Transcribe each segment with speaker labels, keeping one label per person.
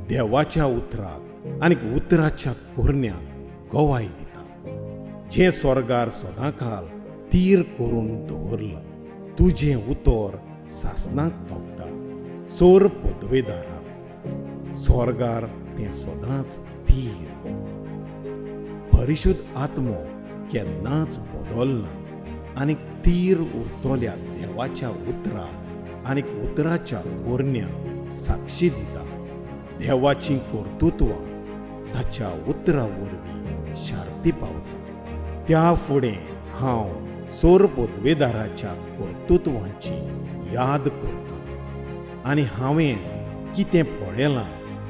Speaker 1: देवाच्या उतराक आनी उतराच्या कोरण्याक गवाय दिता, जें स्वर्गार सदांकाल तीर करून दवरलां. तुजें उतर सासणाक तोपता सोर पदवेदाराक, स्वर्गार तें सदांच तीर. परिशुद्ध आत्मो केन्नाच बदलना आनी तीर उरतल्या देवाच्या उतराक आनी उतराच्या कोरण्याक साक्षी दिता. देवाचीं कर्तृत्वां ताच्या उतरा वरवीं शार्ती पावता. त्या फुडें हांव सोर पदवेदाराच्या कर्तृत्वांची याद करतां आनी हांवें कितें पळयलां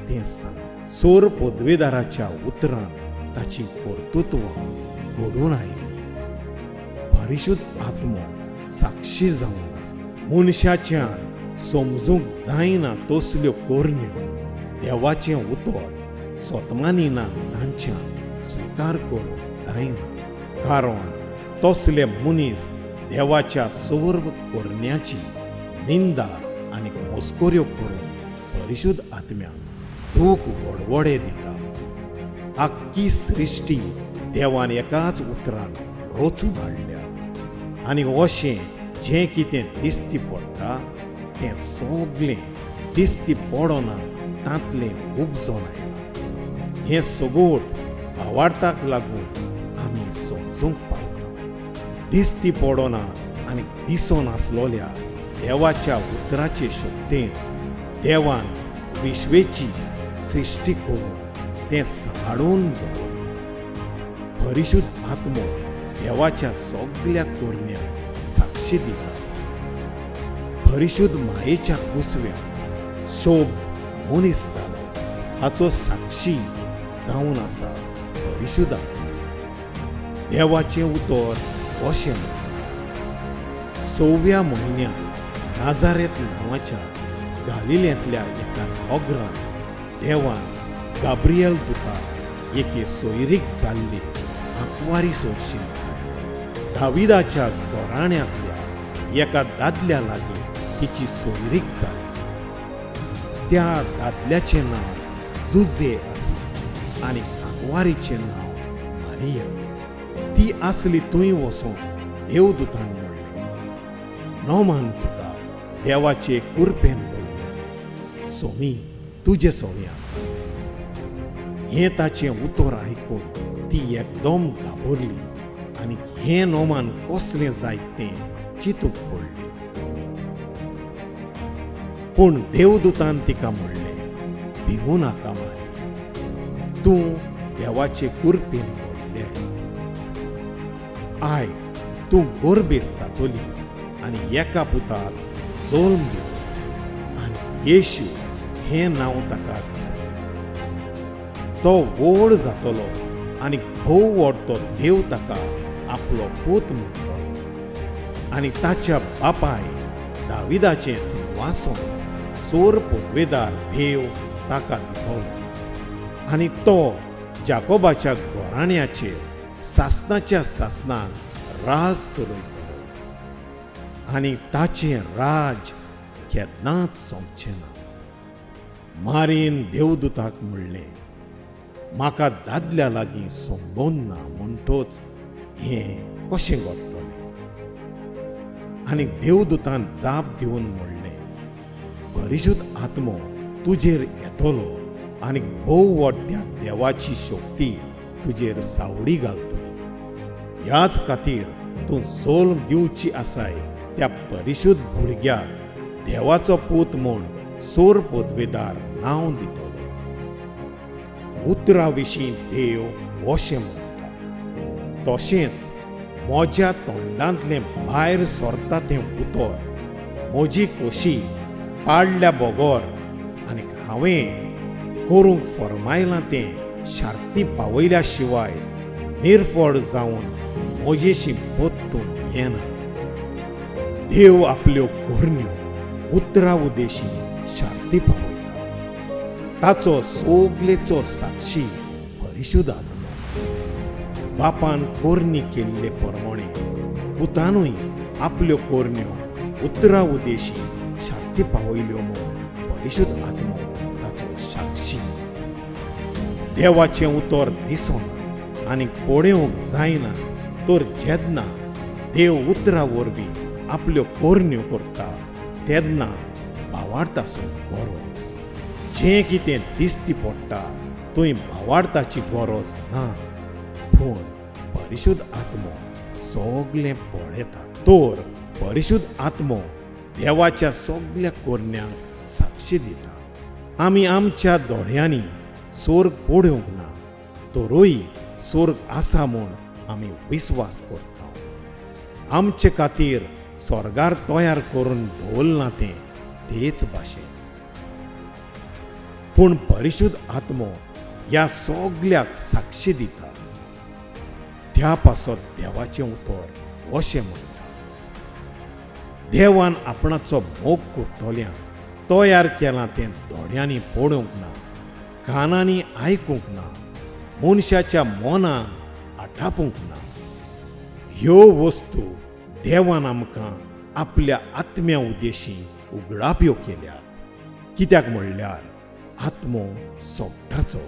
Speaker 1: तें सांग. सोर पदवेदाराच्या उतरान ताचीं कर्तृत्वां घडून आयलीं. परिशुद्ध आत्मो साक्षी जावन आसा. मनशाच्यान समजूंक जायना तसल्यो करण्यो देवाचें उतर सोतमानी ना तांच्यान स्विकार करूंक जायना, कारण तसले मनीस देवाच्या सर्व करण्याची निंदा आनी मस्कऱ्यो करून परिशुद्ध आत्म्याक दूख वडवडे दिता. आख्खी सृश्टी देवान एकाच उतरान रचून हाडल्या आनी अशें जें कितें दिश्टी पडटा तें सगलें दिश्टी पडना तांतलें उपजोन आयलां. हें सगोट भावार्थाक लागून आमी समजूंक पावता. दिश्टी पडना आनी दिसोन आसलोल्या देवाच्या उतराचे शक्तेन देवान विश्वेची सृश्टी करून तें सांबाळून दवरलां. परिशुद्ध आत्मो देवाच्या सगल्या करण्याक साक्षी दिता. परिशुद्ध मायेच्या कुसव्यान शब्द मनीस जालो हाचो साक्षी जावन आसा परिशुद्ध आत्मो. देवाचें उतर अशें म्हणटा, सव्या म्हयन्यांत नाजारेत नांवाच्या गालिलेंतल्या एका नगरान देवान गाब्रियल दुताक एके सोयरीक जाल्ली आंकवारी सोरशीन धाडली. दाविदाच्या घराण्यांतल्या एका दादल्या लागीं तिची सोयरीक जाली. त्या दादल्याचें नांव जुजे आसलें आनी आंकवारीचें नांव मारिया. ती आसली थंय वचोन देवदूतान म्हणलें, नोमान तुका देवाचे कुरपेन बोल्लेलें, सोमी तुजे सोमी आसा. हें ताचें उतर आयकून ती एकदम घाबरली आनी हें नोमान कसलें जायत तें चिंतूंक पडली. पूण देवदूतान तिका म्हणलें, भिवू नाका मारी, तूं देवाचे कुरपेन बोल्ले. आयक, तूं गोरबेस जातली आनी एका पुताक जल्म दितली आनी येशू हें नांव ताका दितली. तो व्हड जातलो आनी भोव व्हड देव ताका आपलो पूत म्हणटलो आनी ताच्या बापाय दाविदाचें सिंहासन सोर पदवेदार देव ताका दितलो आनी तो जाकोबाच्या घराण्याचेर सासनाच्या सासनाक राज चलयतलो आनी ताचें राज केन्नाच सोंपचें ना. मारीन देवदूताक म्हणलें, म्हाका दादल्या लागीं संबंद ना म्हणटोच हें कशें घडटलें? आनी देवदूतान जाप दिवन म्हणलें, परिशुद्ध आत्मो तुजेर येतलो आनी भोव व्हड त्या देवाची शक्ती तुजेर सावडी घालतली. ह्याच खातीर तूं जल्म दिवची आसाय त्या परिशुद्ध भुरग्याक देवाचो पूत म्हूण सोर पदवेदार नांव दितलो. उतरा विशीं देव अशें म्हणटा, तशेंच म्हज्या तोंडांतलें भायर सरता तें उतर म्हजी खोशी पाडल्या बगर आनी हांवें करूंक फरमायलां तें शार्ती पावयल्या शिवाय निर्फळ जावन म्हजेशी परतून येना. देव आपल्यो करण्यो उतरा उदेशी शार्ती पावयता. ताचो सोगलेचो साक्षी परिशुद्ध आत्मो. बापान कोरणी केल्ले प्रमाणे पुतानूय आपल्यो कोरण्यो उतरा उदेशी शार्ती पावयल्यो म्हूण परिशुद्ध आत्मो ताचो साक्षी. देवाचें उतर दिसना आनी पळोवंक जायना, तर जेन्ना देव उतरा वरवीं आपल्यो कोरण्यो करता तेन्ना भावार्थाचो गरज जें कितें दिसती पडटा थंय भावार्थाची गरज ना, पूण परिशुद्ध आत्मो सगलें पळयता. तर परिशुद्ध आत्मो देवाच्या सगल्या कोरण्यांक साक्षी दिता. आमी आमच्या दोळ्यांनी सोर्ग पळोवंक ना, तरूय सोर्ग आसा म्हूण आमी विस्वास करता. आमचे खातीर स्वर्गार तयार करून दवरलां तें तेच भाशेन. पूण परिशुद्ध आत्मो ह्या सगल्याक साक्षी दिता. त्या पासत देवाचें उतर अशें म्हणटा, देवान आपणाचो मोग करतल्यांक तयार केलां तें दोळ्यांनी पळोवंक ना, कानांनी आयकूंक ना, मनशाच्या मनान आटापूंक ना. ह्यो वस्तू देवान आमकां आपल्या आत्म्या उद्देशी उगडाप्यो केल्यात. कित्याक म्हणल्यार आत्मो सोगटाचो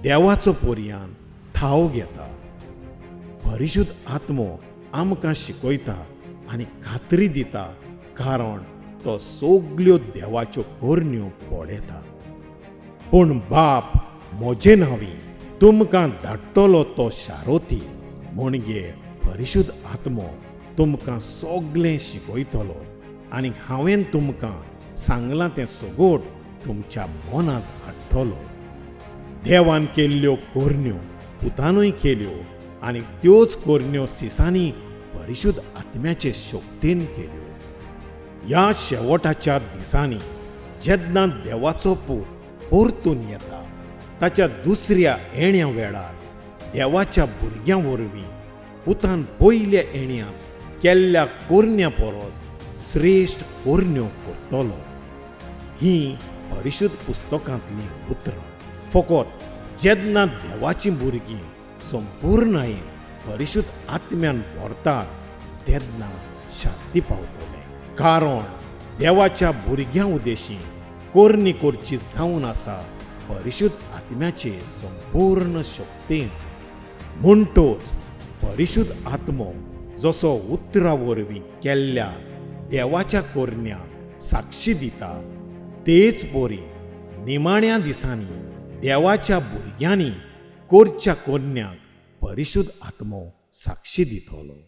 Speaker 1: देवाचो पर्यान थाव घेता. परिशुद्ध आत्मो आमकां शिकयता आनी खात्री दिता, कारण तो सगल्यो देवाच्यो करण्यो पळयता. पूण बाप म्हजे नांवी तुमकां धाडटलो तो शारोती म्हणजे परिशुद्ध आत्मो तुमकां सगलें शिकयतलो आनी हांवें तुमकां सांगलां तें सगोट तुमच्या मनांत हाडटलो. देवान केल्ल्यो करण्यो पुतानूय केल्यो आनी त्योच करण्यो सिसांनी परिशुद्ध आत्म्याचे शक्तीन केल्यो. ह्या शेवटाच्या दिसांनी जेन्ना देवाचो पूत परतून येता ताच्या दुसऱ्या येण्या वेळार देवाच्या भुरग्यां वरवीं पुतान पयल्या येण्यांत केल्ल्या कोरण्या परस श्रेश्ठ कोरण्यो करतलो. हीं परिशुद्ध पुस्तकांतलीं उतरां फकत जेन्ना देवाचीं भुरगीं संपूर्णायेन परिशुद्ध आत्म्यान भरतात तेन्ना शांती पावतले, कारण देवाच्या भुरग्यां उद्देशी कोरणी करची जावन आसा परिशुद्ध आत्म्याचे संपूर्ण शक्तीन. म्हणटोच परिशुद्ध आत्मो जसो उतरा वरवीं केल्ल्या देवाच्या कोरण्या साक्षी दिता तेच परी निमाण्या दिसांनी देवाच्या भुरग्यांनी करच्या कोरण्याक परिशुद्ध आत्मो साक्षी दितलो.